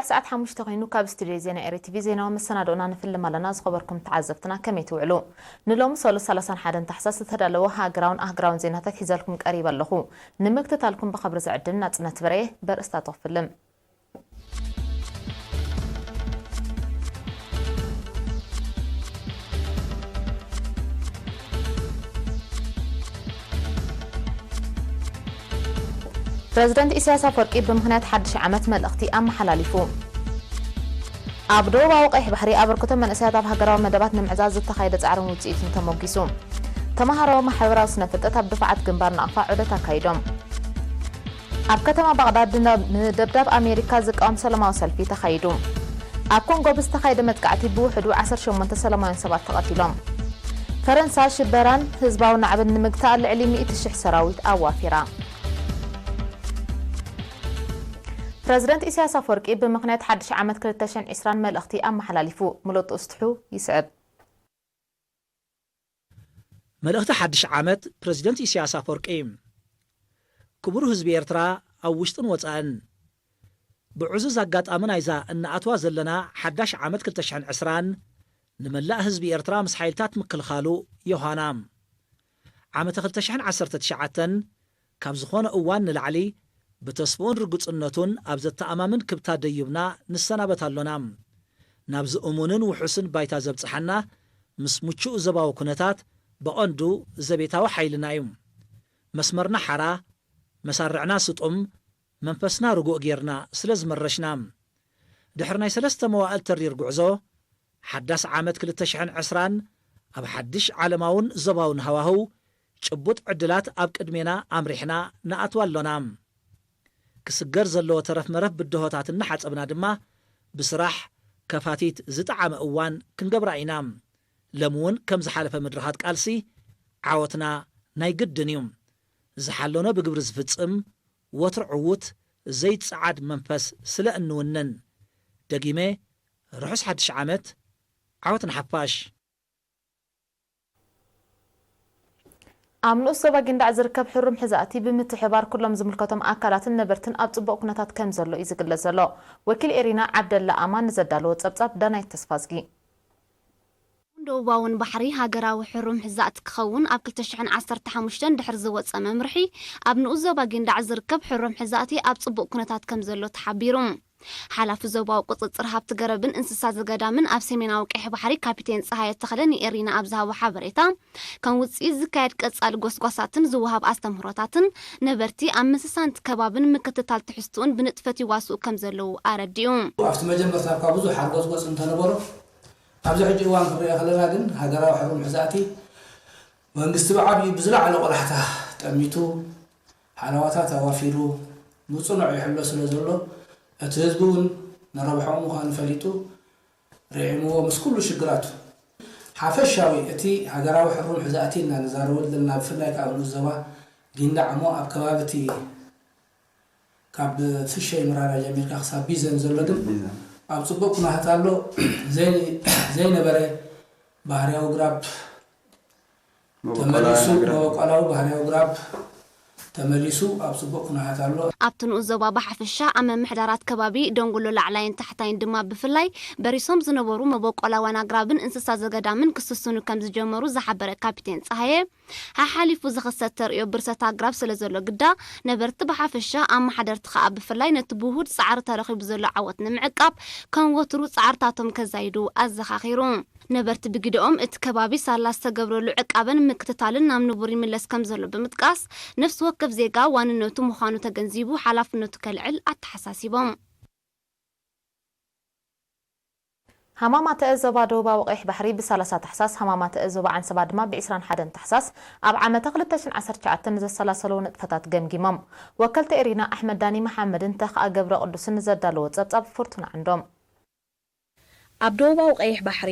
ሰዓት ሓሙሽተ ኮይኑ ካብ ስቱድዮ ዜና ኤሪ ቲቪ ዜናዊ መሰናዶና ንፍልም ኣለና። ዝኸበርኩም ተዓዘብትና ከመይ ትውዕሉ? ንሎሚ ሰሉስ ሰላሳን ሓደን ታሕሳስ ዝተዳለወ ሃገራውን ኣህጉራውን ዜናታት ሒዘልኩም ቀሪበ ኣለኹ። ንምክትታልኩም ብኸብሪ ዝዕድም ናጽነት በርየ። በርእስታቱ ክፍልም። ፕረዚደንት ኢሳያስ ኣፈወርቂ ብምኽንያት ሓድሽ ዓመት መልእኽቲ ኣመሓላሊፉ። ኣብ ደቡባዊ ቀይሕ ባሕሪ ኣበርክቶ መንእሰያት ኣብ ሃገራዊ መደባት ንምዕዛዝ ዝተኻየደ ጻዕርን ውጽኢቱን ተሞጊሱ። ተመሃሮ ማሕበራዊ ስነ ፍልጠት ኣብ ድፋዓት ግንባር ናቕፋ ዑደት ኣካይዶም። ኣብ ከተማ ባቕዳድ ንደብዳብ ኣሜሪካ ዝቃወም ሰላማዊ ሰልፊ ተኻይዱ። ኣብ ኮንጎ ብዝተኻየደ መጥቃዕቲ ብውሕዱ ዓሰርተ ሸሞንተ ሰላማውያን ሰባት ተቐቲሎም። ፈረንሳ ሽበራን ህዝባዊ ናዕብን ንምግታእ ልዕሊ ሚእቲ ሽሕ ሰራዊት ኣዋፊራ። ፕረዚደንት ኢሳያስ ኣፈወርቂ ብምኽንያት ሓድሽ ዓመት ክልተ ሽሕን ዕስራን መልእኽቲ ኣመሓላሊፉ። ምሉእ ጥኡስትሑ ይስዕብ። መልእኽቲ ሓድሽ ዓመት ፕረዚደንት ኢሳያስ ኣፈወርቂ። ክቡር ህዝቢ ኤርትራ ኣብ ውሽጥን ወጻእን፣ ብዕዙዝ ኣጋጣሚ ናይዛ እንኣትዋ ዘለና ሓዳሽ ዓመት ክልተ ሽሕን ዕስራን ንመላእ ህዝቢ ኤርትራ ምስ ሓይልታት ምክልኻሉ ዮሃና። ዓመተ ክልተ ሽሕን ዓሰርተ ትሽዓተን ካብ ዝኾነ እዋን ንላዕሊ ብተስፍኡን ርግጽነቱን ኣብ ዘተኣማምን ክብታ ደዩብና ንሰናበት ኣሎና። ናብዚ እሙንን ውሑስን ባይታ ዘብጽሓና ምስ ምቹእ ዞባዊ ኩነታት ብቐንዱ ዘቤታዊ ሓይልና እዩ። መስመርና ሓራ፣ መሳርዕና ስጡም፣ መንፈስና ርጉእ ጌርና ስለ ዝመረሽና። ድሕሪ ናይ ሰለስተ መዋእል ተሪር ጉዕዞ፣ ሓዳስ ዓመት ክልተ ሽሕን ዕስራን ኣብ ሓድሽ ዓለማውን ዞባውን ሃዋህው ጭቡጥ ዕድላት ኣብ ቅድሜና ኣምሪሕና ንኣትዋ ኣሎና። ክስገር ዘለዎ ተረፍ መረፍ ብድሆታት እናሓጸብና ድማ ብስራሕ ከፋቲት ዝጠዓመ እዋን ክንገብራ ኢና። ሎሚ እውን ከም ዝሓለፈ መድረኻት ቃልሲ ዓወትና ናይ ግድን እዩ። ዝሓለኖ ብግብሪ ዝፍጽም ወትሩ ዕዉት ዘይጸዓድ መንፈስ ስለ እንውንን። ደጊመ ርሑስ ሓድሽ ዓመት፣ ዓወት ንሓፋሽ። ኣብ ንኡስ ዞባ ጊንዳዕ ዝርከብ ሕሩም ሕዛእቲ ብምትሕባር ኩሎም ዝምልከቶም ኣካላትን ነበርትን ኣብ ጽቡቕ ኩነታት ከም ዘሎ እዩ ዝግለጽ ዘሎ። ወኪል ኤሪና ዓብደላ ኣማን ንዘዳለዎ ጸብጻብ ዳናይት ተስፋዝጊ። ደቡባውን ባሕሪ ሃገራዊ ሕሩም ሕዛእቲ ክኸውን ኣብ ክልተ ሽሕን ዓሰርተ ሓሙሽተን ድሕሪ ዝወጸ መምርሒ ኣብ ንኡስ ዞባ ጊንዳዕ ዝርከብ ሕሩም ሕዛእቲ ኣብ ጽቡቕ ኩነታት ከም ዘሎ ተሓቢሩ። ሓላፊ ዞባዊ ቁጽጽር ሃብቲ ገረብን እንስሳ ዘገዳምን ኣብ ሰሜናዊ ቀይሕ ባሕሪ ካፒቴን ጸሃየ ተኽለ ንኤሪና ኣብ ዝሃቦ ሓበሬታ ከም ውጽኢት ዝካየድ ቀጻሊ ጎስጓሳትን ዝወሃብ ኣስተምህሮታትን ነበርቲ ኣብ ምስሳን እቲ ከባብን ምክትታል ትሕዝትኡን ብንጥፈት ይዋስኡ ከም ዘለዉ ኣረዲኡ። ኣብቲ መጀመርታ እኳ ብዙሕ ሓርጎጽጎጽ እንተነበሮ ኣብዚ ሕጂ እዋን ክንሪኦ ከለና ግን ሃገራዊ ሕሩም ሕዛእቲ መንግስቲ ብዓብዩ ብዝለዓለ ቆላሕታ ጠሚቱ ሓለዋታት ኣዋፊሩ ብፅኑዕ ይሕሎ ስለ ዘሎ እቲ ህዝቢ እውን ንረብሕኡ ምዃኑ ፈሊጡ ርዒምዎ ምስ ኩሉ ሽግራቱ ሓፈሻዊ እቲ ሃገራዊ ሕሩም ሕዛእቲ ኢልና ንዛረበሉ ዘለና ብፍላይ ከዓ ንኡስ ዞባ ጊንዳዕ እሞ ኣብ ከባቢ እቲ ካብ ፍሸይ ምራራ ጀሚርካ ክሳብ ቢዘን ዘሎ ግን ኣብ ፅቡቅ ኩነታት ኣሎ። ዘይነበረ ባህርያዊ ግራብ ተመሊሱ መበቆላዊ ባህርያዊ ግራብ ተመሊሱ ኣብ ፅቡቅ ኩነታት ኣሎ። ኣብቲ ንኡስ ዞባ ብሓፈሻ ኣብ ምምሕዳራት ከባቢ ደንጎሎ ላዕላይን ታሕታይን ድማ ብፍላይ በሪሶም ዝነበሩ መበቆላውያን ኣግራብን እንስሳ ዘገዳምን ክስስኑ ከም ዝጀመሩ ዝሓበረ ካፒቴን ፀሃየ ሓሓሊፉ ዝኽሰት ተርእዮ ብርሰት ኣግራብ ስለ ዘሎ ግዳ ነበርቲ ብሓፈሻ ኣመሓደርቲ ከኣ ብፍላይ ነቲ ብውሁድ ፃዕሪ ተረኺቡ ዘሎ ዓወት ንምዕቃብ ከም ወትሩ ፃዕርታቶም ከዛይዱ ኣዘኻኺሩ። ነበርቲ ብግደኦም እቲ ከባቢ ሳላ ዝተገብረሉ ዕቃበን ምክትታልን ናብ ንቡር ይምለስ ከም ዘሎ ብምጥቃስ ነፍሲ ወከፍ ዜጋ ዋንነቱ ምዃኑ ተገንዚቡ ሓላፍነቱ ከልዕል ኣተሓሳሲቦም። ሃማማተ ዞባ ደቡባዊ ቀይሕ ባሕሪ ብ ሰላሳ ታሕሳስ፣ ሃማማተ ዞባ ዓንሰባ ድማ ብ ዕስራን ሓደን ታሕሳስ ኣብ ዓመተ ክልተ ሽሕን ዓሰርተ ትሽዓተን ንዘሰላሰልዎ ንጥፈታት ገምጊሞም። ወከልቲ ኤሪና ኣሕመድ ዳኒ መሓመድን ተኽኣ ገብረቅዱስን ንዘዳለዎ ጸብጻብ ፍርቱና ዓንዶም። ኣብ ደቡባዊ ቀይሕ ባሕሪ፣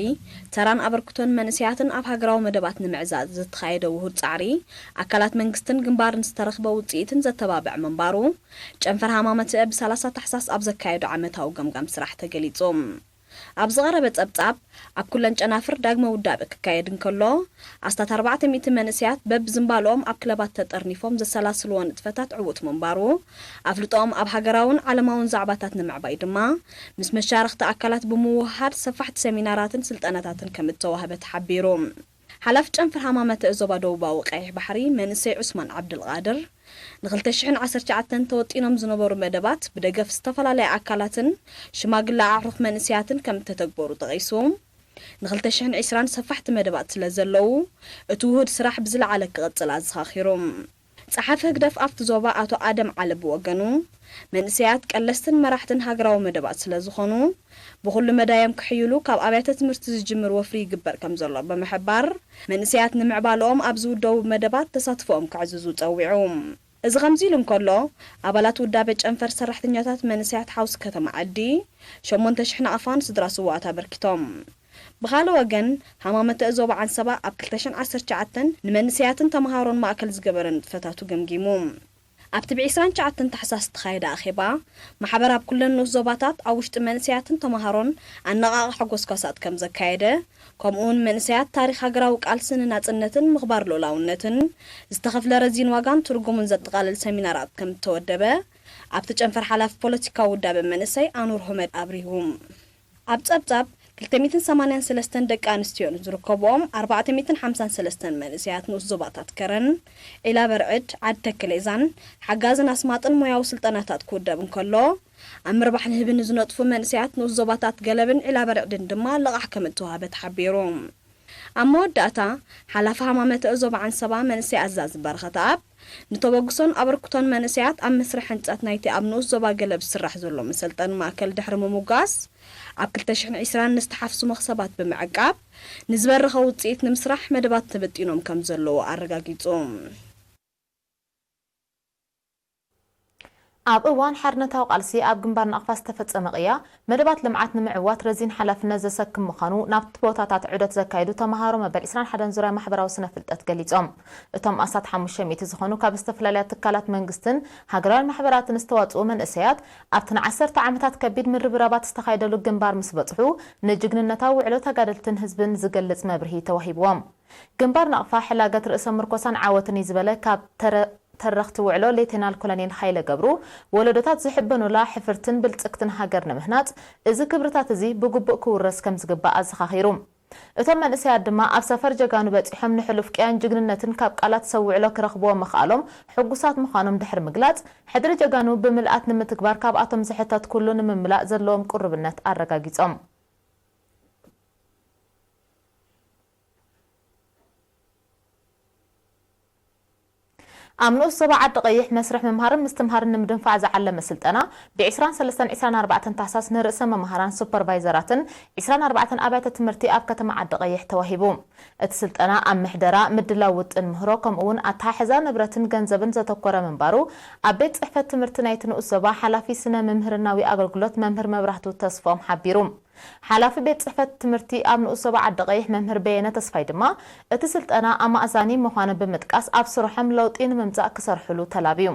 ተራን ኣበርክቶን መንእሰያትን ኣብ ሃገራዊ መደባት ንምዕዛዝ ዝተኻየደ ውሁድ ጻዕሪ፣ ኣካላት መንግስትን ግንባርን ዝተረኽበ ውጽኢትን ዘተባብዕ ምንባሩ፣ ጨንፈር ሃማመተአ ብ ሰላሳ ታሕሳስ ኣብ ዘካየዶ ዓመታዊ ገምጋም ስራሕ ተገሊጹ። ኣብ ዝቐረበ ጸብጻብ፣ ኣብ ኩለን ጨናፍር ዳግመ ውዳበ ክካየድ እንከሎ፣ ኣስታት ኣርባዕተ ሚእቲ መንእሰያት በብዝንባልኦም ኣብ ክለባት ተጠርኒፎም ዘሰላስልዎ ንጥፈታት ዕዉት ምንባሩ፣ ኣፍልጦኦም ኣብ ሃገራውን ዓለማውን ዛዕባታት ንምዕባይ ድማ ምስ መሻርኽቲ ኣካላት ብምውህሃድ ሰፋሕቲ ሰሚናራትን ስልጠናታትን ከም እተዋህበ ተሓቢሩ። ሓላፊ ጨንፈር ሃማመተ ዞባ ደቡባዊ ቀይሕ ባሕሪ መንእሰይ ዑስማን ዓብድልቃድር፣ ንክልተ ሽሕን ዓሰርተ ትሽዓተን ተወጢኖም ዝነበሩ መደባት ብደገፍ ዝተፈላለያ ኣካላትን ሽማግለ ኣዕሩኽ መንእሰያትን ከም እተተግበሩ ጠቒሱ፣ ንክልተ ሽሕን ዕስራን ሰፋሕቲ መደባት ስለ ዘለዉ፣ እቲ ውሁድ ስራሕ ብዝለዓለ ክቕጽል ኣዘኻኺሩ። ጸሓፊ ህግደፍ ኣብቲ ዞባ ኣቶ ኣደም ዓሊ ብወገኑ፣ መንእሰያት ቀለስትን መራሕትን ሃገራዊ መደባት ስለ ዝኾኑ፣ ብኹሉ መዳዮም ክሕይሉ ካብ ኣብያተ ትምህርቲ ዝጅምር ወፍሪ ይግበር ከም ዘሎ ብምሕባር፣ መንእሰያት ንምዕባለኦም ኣብ ዝውደቡ መደባት ተሳትፎኦም ከዕዝዙ ጸዊዑ። እዚ ከምዚ ኢሉ እንከሎ፣ ኣባላት ውዳበ ጨንፈር ሰራሕተኛታት መንእሰያት ሓውሲ ከተማ ዓዲ፣ ሸሞንተ ሽሕ ናቕፋ ንስድራ ስውኣት ኣበርኪቶም። ብኻልእ ወገን፣ ሃማመተ ዞባ ዓንሰባ ኣብ ክልተ ሽሕን ዓሰርተ ትሽዓተን ንመንእሰያትን ተመሃሮን ማእከል ዝገበረ ንጥፈታቱ ገምጊሙ። ኣብቲ ብዒስራን ትሽዓተን ታሕሳስ ዝተኻየደ ኣኼባ፣ ማሕበር ኣብ ኩለን ንኡስ ዞባታት ኣብ ውሽጢ መንእሰያትን ተመሃሮን ኣነቓቓሒ ጎስጓሳት ከም ዘካየደ፣ ከምኡውን መንእሰያት ታሪኽ ሃገራዊ ቃልሲ ንናጽነትን ምኽባር ልኡላውነትን ዝተኸፍለ ረዚን ዋጋን ትርጉሙን ዘጠቓልል ሰሚናራት ከም እተወደበ፣ ኣብቲ ጨንፈር ሓላፊ ፖለቲካዊ ውዳበ መንእሰይ ኣኑር ሁመድ ኣብሪሁ። ኣብ ጸብጻብ፣ ክልተ ሚእትን ሰማንያን ሰለስተን ደቂ ኣንስትዮን ዝርከብኦም ኣርባዕተ ሚእትን ሓምሳን ሰለስተን መንእሰያት ንኡስ ዞባታት ከረን፣ ዒላ በርዕድ፣ ዓዲ ተክሌዛን፣ ሓጋዝን ኣስማጥን ሞያዊ ስልጠናታት ክውደብ እንከሎ፣ ኣብ ምርባሕ ንህቢ ንዝነጥፉ መንእሰያት ንኡስ ዞባታት ገለብን ዒላ በርዕድን ድማ ልቓሕ ከም እተዋህበ ተሓቢሩ። ኣብ መወዳእታ፣ ሓላፊ ሃማመተ ዞባ ዓንሰባ መንእሰይ ኣዛዚ በረኸት ኣብ ንተበግሶን ኣበርክቶን መንእሰያት ኣብ መስርሕ ህንጸት ናይቲ ኣብ ንኡስ ዞባ ገለብ ዝስራሕ ዘሎ መሰልጠኒ ማእከል ድሕሪ ምምጓስ፣ ኣብ ክልተ ሽሕን ዕስራን ንዝተሓፍሱ መኽሰባት ብምዕቃብ፣ ንዝበረኸ ውጽኢት ንምስራሕ መደባት ተበጢኖም ከም ዘለዉ ኣረጋጊጹ። ኣብ እዋን ሓርነታዊ ቃልሲ ኣብ ግንባር ናቕፋ ዝተፈጸመ ቅያ፣ መደባት ልምዓት ንምዕዋት ረዚን ሓላፍነት ዘሰክም ምዃኑ ናብቲ ቦታታት ዑደት ዘካየዱ ተመሃሮ መበል ዕስራን ሓደን ዙርያ ማሕበራዊ ስነ ፍልጠት ገሊጾም። እቶም ኣስታት ሓሙሽተ ሚእቲ ዝኾኑ ካብ ዝተፈላለያ ትካላት መንግስትን ሃገራውያን ማሕበራትን ዝተዋጽኡ መንእሰያት፣ ኣብቲ ንዓሰርተ ዓመታት ከቢድ ምርብራባት ዝተኻየደሉ ግንባር ምስ በጽሑ፣ ንጅግንነታዊ ውዕሎ ተጋደልትን ህዝብን ዝገልጽ መብርሂ ተዋሂብዎም። ግንባር ናቕፋ ሕላገት ርእሰ ምርኮሳን ዓወትን እዩ ዝበለ ካብ ተረ-፣ ተረኽቲ ውዕሎ ሌተናል ኮሎኔል ሃይለ ገብሩ፣ ወለዶታት ዝሕበኑላ ሕፍርትን ብልጽግትን ሃገር ንምህናጽ፣ እዚ ክብርታት እዚ ብግቡእ ክውረስ ከም ዝግባእ ኣዘኻኺሩ። እቶም መንእሰያት ድማ ኣብ ሰፈር ጀጋኑ በጺሖም ንሕሉፍ ቅያን ጅግንነትን ካብ ቃላት ሰብ ውዕሎ ክረኽብዎ ምኽኣሎም ሕጉሳት ምዃኖም ድሕሪ ምግላጽ፣ ሕድሪ ጀጋኑ ብምልኣት ንምትግባር ካብኣቶም ዝሕተት ኩሉ ንምምላእ ዘለዎም ቅሩብነት ኣረጋጊጾም። ኣብ ንኡስ ዞባ ዓዲ ቀይሕ መስርሕ ምምሃርን ምስትምሃርን ንምድንፋዕ ዝዓለመ ስልጠና ብዕስራን ሰለስተን ዕስራን ኣርባዕተን ታሕሳስ ንርእሰ መምሃራን ሱፐርቫይዘራትን ዕስራን ኣርባዕተን ኣብያተ ትምህርቲ ኣብ ከተማ ዓዲ ቀይሕ ተዋሂቡ። እቲ ስልጠና ኣብ ምሕደራ፣ ምድላው ውጥን ምህሮ፣ ከምኡውን ኣተሓሕዛ ንብረትን ገንዘብን ዘተኮረ ምንባሩ ኣብ ቤት ጽሕፈት ትምህርቲ ናይቲ ንኡስ ዞባ ሓላፊ ስነ ምምህርናዊ ኣገልግሎት መምህር መብራህቱ ተስፎም ሓቢሩ። ሓላፊ ቤት ጽሕፈት ትምህርቲ ኣብ ንኡስ ዞባ ዓዲ ቀይሕ መምህር በየነ ተስፋይ ድማ፣ እቲ ስልጠና ኣማእዛኒ ምዃኑ ብምጥቃስ፣ ኣብ ስርሖም ለውጢ ንምምጻእ ክሰርሕሉ ተላብዩ።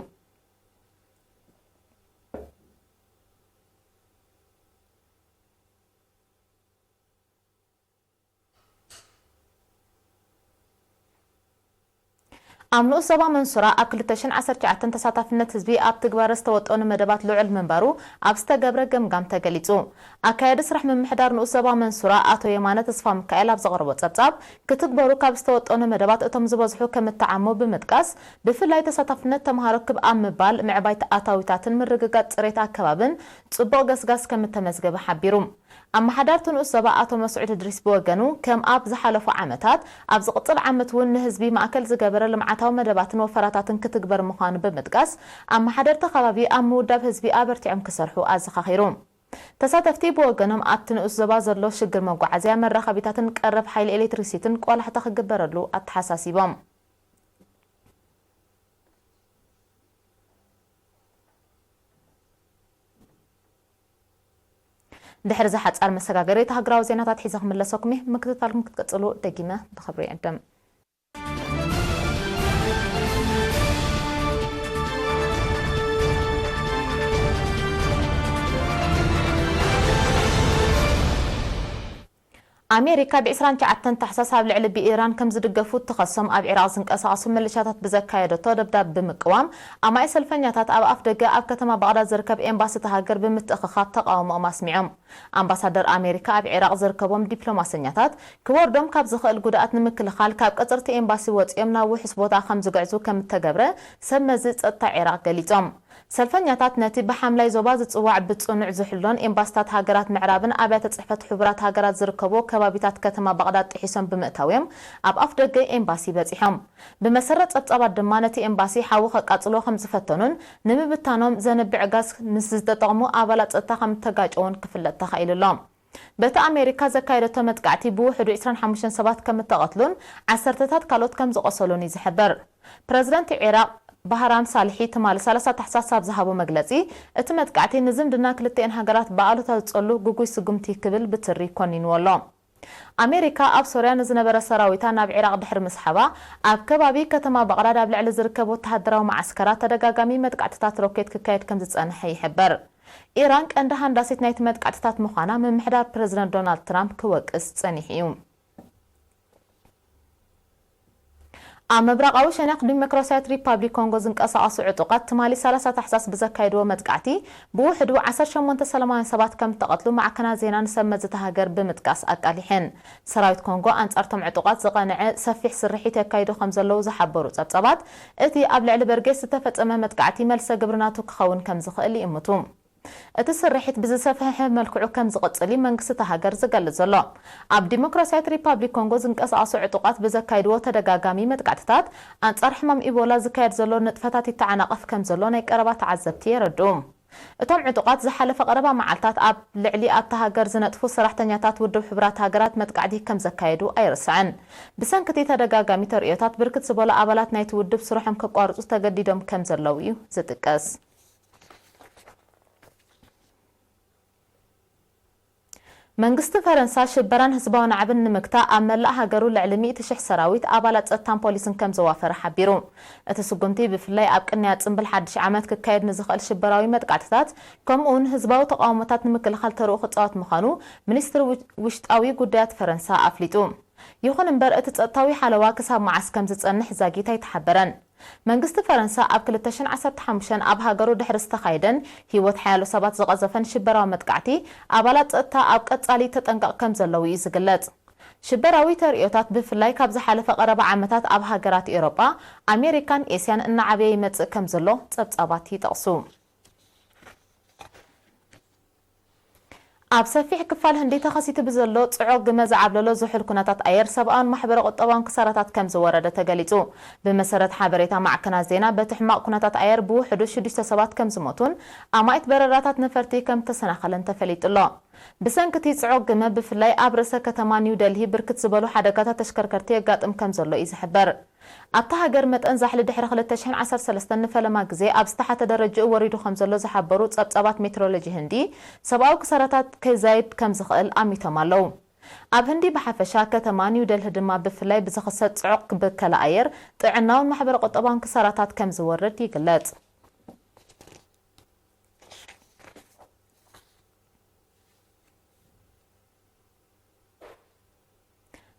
ኣብ ንኡስ ዞባ መንሱራ ኣብ ክልተ ሽሕን ዓሰርተ ትሽዓተን ተሳታፍነት ህዝቢ ኣብ ትግባረ ዝተወጠኑ መደባት ልዑል ምንባሩ ኣብ ዝተገብረ ገምጋም ተገሊጹ። ኣካያዲ ስራሕ ምምሕዳር ንኡስ ዞባ መንሱራ ኣቶ የማነ ተስፋ ሚካኤል ኣብ ዘቕረቦ ጸብጻብ፣ ክትግበሩ ካብ ዝተወጠኑ መደባት እቶም ዝበዝሑ ከም እተዓሙ ብምጥቃስ፣ ብፍላይ ተሳታፍነት ተምሃሮ ክብ ኣብ ምባል፣ ምዕባይ ኣታዊታትን ምርግጋጽ ጽሬት ኣከባብን ጽቡቕ ገስጋስ ከም እተመዝገበ ሓቢሩ። ኣመሓዳርቲ ንኡስ ዞባ ኣቶ መስዑድ እድሪስ ብወገኑ፣ ከም ኣብ ዝሓለፉ ዓመታት፣ ኣብ ዝቕጽል ዓመት እውን ንህዝቢ ማእከል ዝገበረ ልምዓታዊ መደባትን ወፈራታትን ክትግበር ምዃኑ ብምጥቃስ፣ ኣመሓደርቲ ከባቢ ኣብ ምውዳብ ህዝቢ ኣበርቲዖም ክሰርሑ ኣዘኻኺሩ። ተሳተፍቲ ብወገኖም፣ ኣብቲ ንኡስ ዞባ ዘሎ ሽግር መጓዓዝያ፣ መራኸቢታትን ቀረብ ሓይሊ ኤሌክትሪሲቲን ቆላሕታ ክግበረሉ ኣተሓሳሲቦም። ድሕሪ እዚ ሓጻር መሰጋገሪ፣ እቲ ሃገራዊ ዜናታት ሒዘ ክምለሰኩም እየ። ምክትታልኩም ክትቅጽሉ ደጊመ ብኽብሪ ይዕድም። ኣሜሪካ ብ ዕስራን ትሽዓተን ታሕሳስ ኣብ ልዕሊ ብኢራን ከም ዝድገፉ እትኸሶም ኣብ ዒራቕ ዝንቀሳቐሱ ሚሊሻታት ብዘካየደቶ ደብዳብ ብምቅዋም፣ ኣማኢት ሰልፈኛታት ኣብ ኣፍደገ ኣብ ከተማ ባቕዳድ ዝርከብ ኤምባሲ እታ ሃገር ብምትእኽኻብ ተቓውሞኦም ኣስሚዖም። ኣምባሳደር ኣሜሪካ ኣብ ዒራቕ ዝርከቦም ዲፕሎማሰኛታት፣ ክወርዶም ካብ ዝኽእል ጉድኣት ንምክልኻል ካብ ቀጽርቲ ኤምባሲ ወጺኦም ናብ ውሑስ ቦታ ከም ዝግዕዙ ከም እተገብረ ሰብ መዚ ጸጥታ ዒራቕ ገሊጾም። ሰልፈኛታት ነቲ ብሓምላይ ዞባ ዝጽዋዕ ብጽኑዕ ዝሕሎን ኤምባሲታት ሃገራት ምዕራብን ኣብያተ ጽሕፈት ሕቡራት ሃገራት ዝርከቦ ከባቢታት ከተማ ባቕዳድ ጥሒሶም ብምእታው እዮም ኣብ ኣፍ ደገ ኤምባሲ በጺሖም። ብመሰረት ጸብጻባት ድማ ነቲ ኤምባሲ ሓዊ ከቃጽሎ ከም ዝፈተኑን ንምብታኖም ዘንብዕ ጋዝ ምስ ዝተጠቕሙ ኣባላት ጸጥታ ከም እተጋጨውን ክፍለጥ ተኻኢሉ ኣሎ። በቲ ኣሜሪካ ዘካየደቶ መጥቃዕቲ ብውሕዱ ዕስራን ሓሙሽተን ሰባት ከም እተቐትሉን ዓሰርተታት ካልኦት ከም ዝቖሰሉን እዩ ዝሕበር። ፕረዚደንት ዒራቕ ባህራም ሳልሒ ትማሊ ሰላሳ ታሕሳስ ኣብ ዝሃቦ መግለጺ፣ እቲ መጥቃዕቲ ንዝምድና ክልቲኤን ሃገራት ብኣሉታ ዝጸሉ ግጉይ ስጉምቲ ክብል ብትሪ ኮኒንዎ ኣሎ። ኣሜሪካ ኣብ ሶርያ ንዝነበረ ሰራዊታ ናብ ዒራቕ ድሕሪ ምስሓባ፣ ኣብ ከባቢ ከተማ ባቕዳድ ኣብ ልዕሊ ዝርከብ ወተሃደራዊ መዓስከራት ተደጋጋሚ መጥቃዕትታት ሮኬት ክካየድ ከም ዝጸንሐ ይሕበር። ኢራን ቀንዲ ሃንዳሲት ናይቲ መጥቃዕትታት ምዃና ምምሕዳር ፕረዚደንት ዶናልድ ትራምፕ ክወቅስ ጸኒሑ እዩ። ኣብ ምብራቓዊ ሸነኽ ዲሞክራሲያዊት ሪፓብሊክ ኮንጎ ዝንቀሳቐሱ ዕጡቓት ትማሊ ሰላሳ ታሕሳስ ብዘካየድዎ መጥቃዕቲ ብውሕዱ ዓሰርተ ሸሞንተ ሰላማውያን ሰባት ከም እተቐትሉ ማዕከናት ዜና ንሰብ መዚ እታ ሃገር ብምጥቃስ ኣቃሊሐን። ሰራዊት ኮንጎ ኣንጻርቶም ዕጡቓት ዝቐንዐ ሰፊሕ ስርሒት የካይዱ ከም ዘለዉ ዝሓበሩ ጸብጻባት፣ እቲ ኣብ ልዕሊ በርጌስ ዝተፈጸመ መጥቃዕቲ መልሰ ግብሪ ናቱ ክኸውን ከም ዝኽእል ይእምቱ። እቲ ስርሒት ብዝሰፍሐ መልክዑ ከም ዝቕጽል እዩ መንግስቲ እታ ሃገር ዝገልጽ ዘሎ። ኣብ ዲሞክራሲያዊት ሪፓብሊክ ኮንጎ ዝንቀሳቐሱ ዕጡቓት ብዘካይድዎ ተደጋጋሚ መጥቃዕትታት ኣንጻር ሕማም ኢቦላ ዝካየድ ዘሎ ንጥፈታት ይተዓናቐፍ ከም ዘሎ ናይ ቀረባ ተዓዘብቲ የረድኡ። እቶም ዕጡቓት ዝሓለፈ ቀረባ መዓልታት ኣብ ልዕሊ ኣብታ ሃገር ዝነጥፉ ሰራሕተኛታት ውድብ ሕቡራት ሃገራት መጥቃዕቲ ከም ዘካየዱ ኣይርስዕን። ብሰንኪ እቲ ተደጋጋሚ ተርእዮታት ብርክት ዝበሉ ኣባላት ናይቲ ውድብ ስርሖም ከቋርጹ ተገዲዶም ከም ዘለዉ እዩ ዝጥቀስ። መንግስቲ ፈረንሳ ሽበራን ህዝባዊ ናዕብን ንምግታእ ኣብ መላእ ሃገሩ ልዕሊ ሚእቲ ሽሕ ሰራዊት፣ ኣባላት ጸጥታን ፖሊስን ከም ዘዋፈረ ሓቢሩ። እቲ ስጉምቲ ብፍላይ ኣብ ቅንያ ጽምብል ሓድሽ ዓመት ክካየድ ንዝኽእል ሽበራዊ መጥቃዕትታት ከምኡውን ህዝባዊ ተቓውሞታት ንምክልኻል ተርኡ ክጻወት ምዃኑ ሚኒስትሪ ውሽጣዊ ጉዳያት ፈረንሳ ኣፍሊጡ። ይኹን እምበር እቲ ጸጥታዊ ሓለዋ ክሳብ መዓስ ከም ዝጸንሕ ዛጊት ኣይተሓበረን። መንግስቲ ፈረንሳ ኣብ ክልተ ሽሕን ዓሰርተ ሓሙሽተን ኣብ ሃገሩ ድሕሪ ዝተኻየደን ህይወት ሓያሎ ሰባት ዝቐዘፈን ሽበራዊ መጥቃዕቲ ኣባላት ጸጥታ ኣብ ቀጻሊ ተጠንቀቕ ከም ዘለዉ እዩ ዝግለጽ። ሽበራዊ ተርእዮታት ብፍላይ ካብ ዝሓለፈ ቀረባ ዓመታት ኣብ ሃገራት ኤውሮጳ፣ ኣሜሪካን ኤስያን እናዓበየ ይመጽእ ከም ዘሎ ጸብጻባት ይጠቕሱ። ኣብ ሰፊሕ ክፋል ህንዲ ተኸሲቱ ብዘሎ ጽዑቕ ግመ ዝዓብለሎ ዝሑል ኩነታት ኣየር ሰብኣውን ማሕበረ ቁጠባውን ክሳራታት ከም ዝወረደ ተገሊጹ። ብመሰረት ሓበሬታ ማዕከናት ዜና፣ በቲ ሕማቕ ኩነታት ኣየር ብውሕዱ ሽዱሽተ ሰባት ከም ዝሞቱን ኣማኢት በረራታት ነፈርቲ ከም ዝተሰናኸለን ተፈሊጡ ኣሎ። ብሰንኪ እቲ ጽዑቕ ግመ ብፍላይ ኣብ ርእሰ ከተማ ኒው ደልሂ ብርክት ዝበሉ ሓደጋታት ተሽከርከርቲ የጋጥም ከም ዘሎ እዩ ዝሕበር። ኣብታ ሃገር መጠን ዛሕሊ ድሕሪ ክልተ ሽሕን ዓሰርተ ሰለስተን ንፈለማ ግዜ ኣብ ዝተሓተ ደረጅኡ ወሪዱ ከም ዘሎ ዝሓበሩ ጸብጻባት ሜትሮሎጂ ህንዲ፣ ሰብኣዊ ክሳራታት ከዛይድ ከም ዝኽእል ኣሚቶም ኣለዉ። ኣብ ህንዲ ብሓፈሻ፣ ከተማ ኒው ደልሂ ድማ ብፍላይ ብዝኽሰት ጽዑቕ ብከላ ኣየር ጥዕናውን ማሕበረ ቁጠባውን ክሳራታት ከም ዝወርድ ይግለጽ።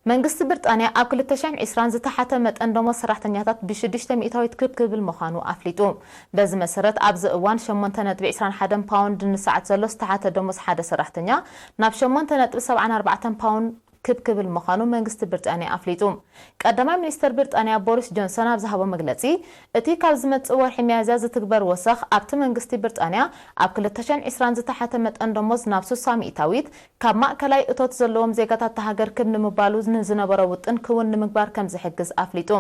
መንግስቲ ብሪጣንያ ኣብ ክልተ ሽሕን ዕስራን ዝተሓተ መጠን ደሞዝ ሰራሕተኛታት ብሽዱሽተ ሚእታዊት ክብ ክብል ምዃኑ ኣፍሊጡ። በዚ መሰረት ኣብዚ እዋን ሸሞንተ ነጥቢ ዕስራን ሓደን ፓውንድ ንሰዓት ዘሎ ዝተሓተ ደሞዝ ሓደ ሰራሕተኛ ናብ ሸሞንተ ነጥቢ ሰብዓን ኣርባዕተን ፓውንድ ክብ ክብል ምዃኑ መንግስቲ ብሪጣንያ ኣፍሊጡ። ቀዳማይ ሚኒስተር ብሪጣንያ ቦሪስ ጆንሰን ኣብ ዝሃቦ መግለጺ፣ እቲ ካብ ዝመጽእ ወርሒ ሚያዝያ ዝትግበር ወሰኽ ኣብቲ መንግስቲ ብሪጣንያ ኣብ ክልተ ሽሕን ዕስራን ዝተሓተ መጠን ደሞዝ ናብ ስሳ ሚእታዊት ካብ ማእከላይ እቶት ዘለዎም ዜጋታት እታ ሃገር ክብ ንምባሉ ንዝነበሮ ውጥን ክውን ንምግባር ከም ዝሕግዝ ኣፍሊጡ።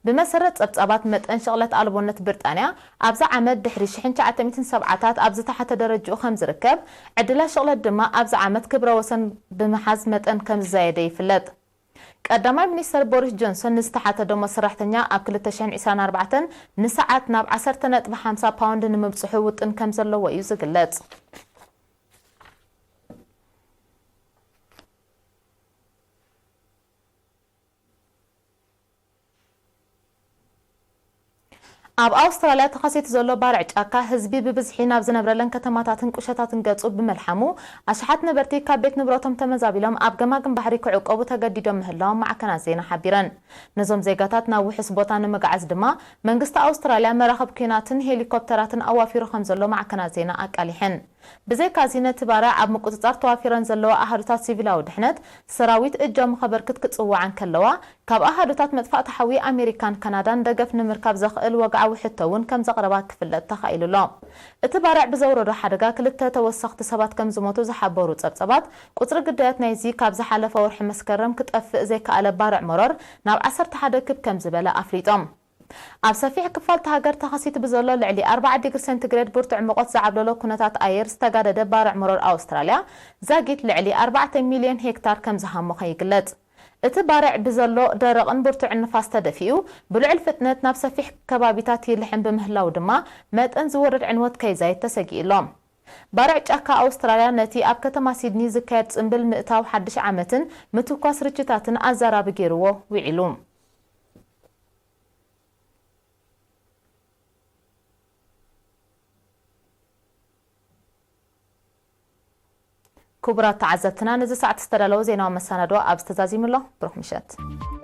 ብመሰረት ጸብጻባት መጠን ሽቕለት ኣልቦነት ብሪጣንያ፣ ኣብዚ ዓመት ድሕሪ ሽሕን ትሽዓተ ሚእትን ሰብዓታት ኣብ ዝተሓተ ደረጅኡ ከም ዝርከብ፣ ዕድላት ሽቕለት ድማ ኣብዚ ዓመት ክብረ ወሰን ብምሓዝ መጠን ከም ዝዛየደ ይፍለጥ። ቀዳማይ ሚኒስተር ቦሪስ ጆንሰን ንዝተሓተ ደሞዝ ሰራሕተኛ ኣብ ክልተ ሽሕን ዕስራን ኣርባዕተን ንሰዓት ናብ ዓሰርተ ነጥቢ ሓምሳ ፓውንድ ንምብጽሑ ውጥን ከም ዘለዎ እዩ ዝግለጽ። ኣብ ኣውስትራልያ ተኸሲቱ ዘሎ ባርዕ ጫካ፣ ህዝቢ ብብዝሒ ናብ ዝነብረለን ከተማታትን ቁሸታትን ገጹ ብምልሓሙ፣ ኣሽሓት ነበርቲ ካብ ቤት ንብረቶም ተመዛቢሎም ኣብ ገማግም ባሕሪ ክዕቆቡ ተገዲዶም ምህላዎም ማዕከናት ዜና ሓቢረን። ነዞም ዜጋታት ናብ ውሑስ ቦታ ንምግዓዝ ድማ፣ መንግስቲ ኣውስትራልያ መራኽብ ኲናትን ሄሊኮፕተራትን ኣዋፊሩ ከም ዘሎ ማዕከናት ዜና ኣቃሊሐን። ብዘይካዚ፣ ነቲ ባርዕ ኣብ ምቁጽጻር ተዋፊረን ዘለዋ ኣሃዱታት ሲቪላዊ ድሕነት ሰራዊት እጃሙ ከበርክት ክጽውዓ እንከለዋ፣ ካብ ኣሃዱታት መጥፋእቲ ሓዊ ኣሜሪካን ካናዳን ደገፍ ንምርካብ ዘኽእል ወግዓዊ ሕቶ እውን ከም ዘቕረባ ክፍለጥ ተኻኢሉ ኣሎ። እቲ ባርዕ ብዘውረዶ ሓደጋ ክልተ ተወሰኽቲ ሰባት ከም ዝሞቱ ዝሓበሩ ጸብጸባት፣ ቁጽሪ ግዳያት ናይዚ ካብ ዝሓለፈ ወርሒ መስከረም ክጠፍእ ዘይከኣለ ባርዕ መሮር ናብ ዓሰርተ ሓደ ክብ ከም ዝበለ ኣፍሊጦም። ኣብ ሰፊሕ ክፋል እታ ሃገር ተኸሲቱ ብዘሎ ልዕሊ ኣርባዓ ዲግሪ ሴንቲግሬድ ብርቱዕ ሙቐት ዝዓብለሎ ኩነታት ኣየር ዝተጋደደ ባርዕ መሮር ኣውስትራልያ ዛጊት ልዕሊ ኣርባዕተ ሚልዮን ሄክታር ከም ዝሃሞኸ ይግለጽ። እቲ ባርዕ ብዘሎ ደረቕን ብርቱዕን ንፋስ ተደፊኡ፣ ብልዑል ፍጥነት ናብ ሰፊሕ ከባቢታት ይልሕም ብምህላው ድማ፣ መጠን ዝወርድ ዕንወት ከይዛይድ ተሰጊኡ ኣሎ። ባርዕ ጫካ ኣውስትራልያ ነቲ ኣብ ከተማ ሲድኒ ዝካየድ ጽምብል ምእታው ሓድሽ ዓመትን ምትኳስ ርችታትን ኣዛራቢ ገይርዎ ውዒሉ። ክቡራት ተዓዘብትና፣ ነዚ ሰዓት ዝተዳለወ ዜናዊ መሰናዶ ኣብዚ ተዛዚሙ ኣሎ። ብሩኽ ምሸት።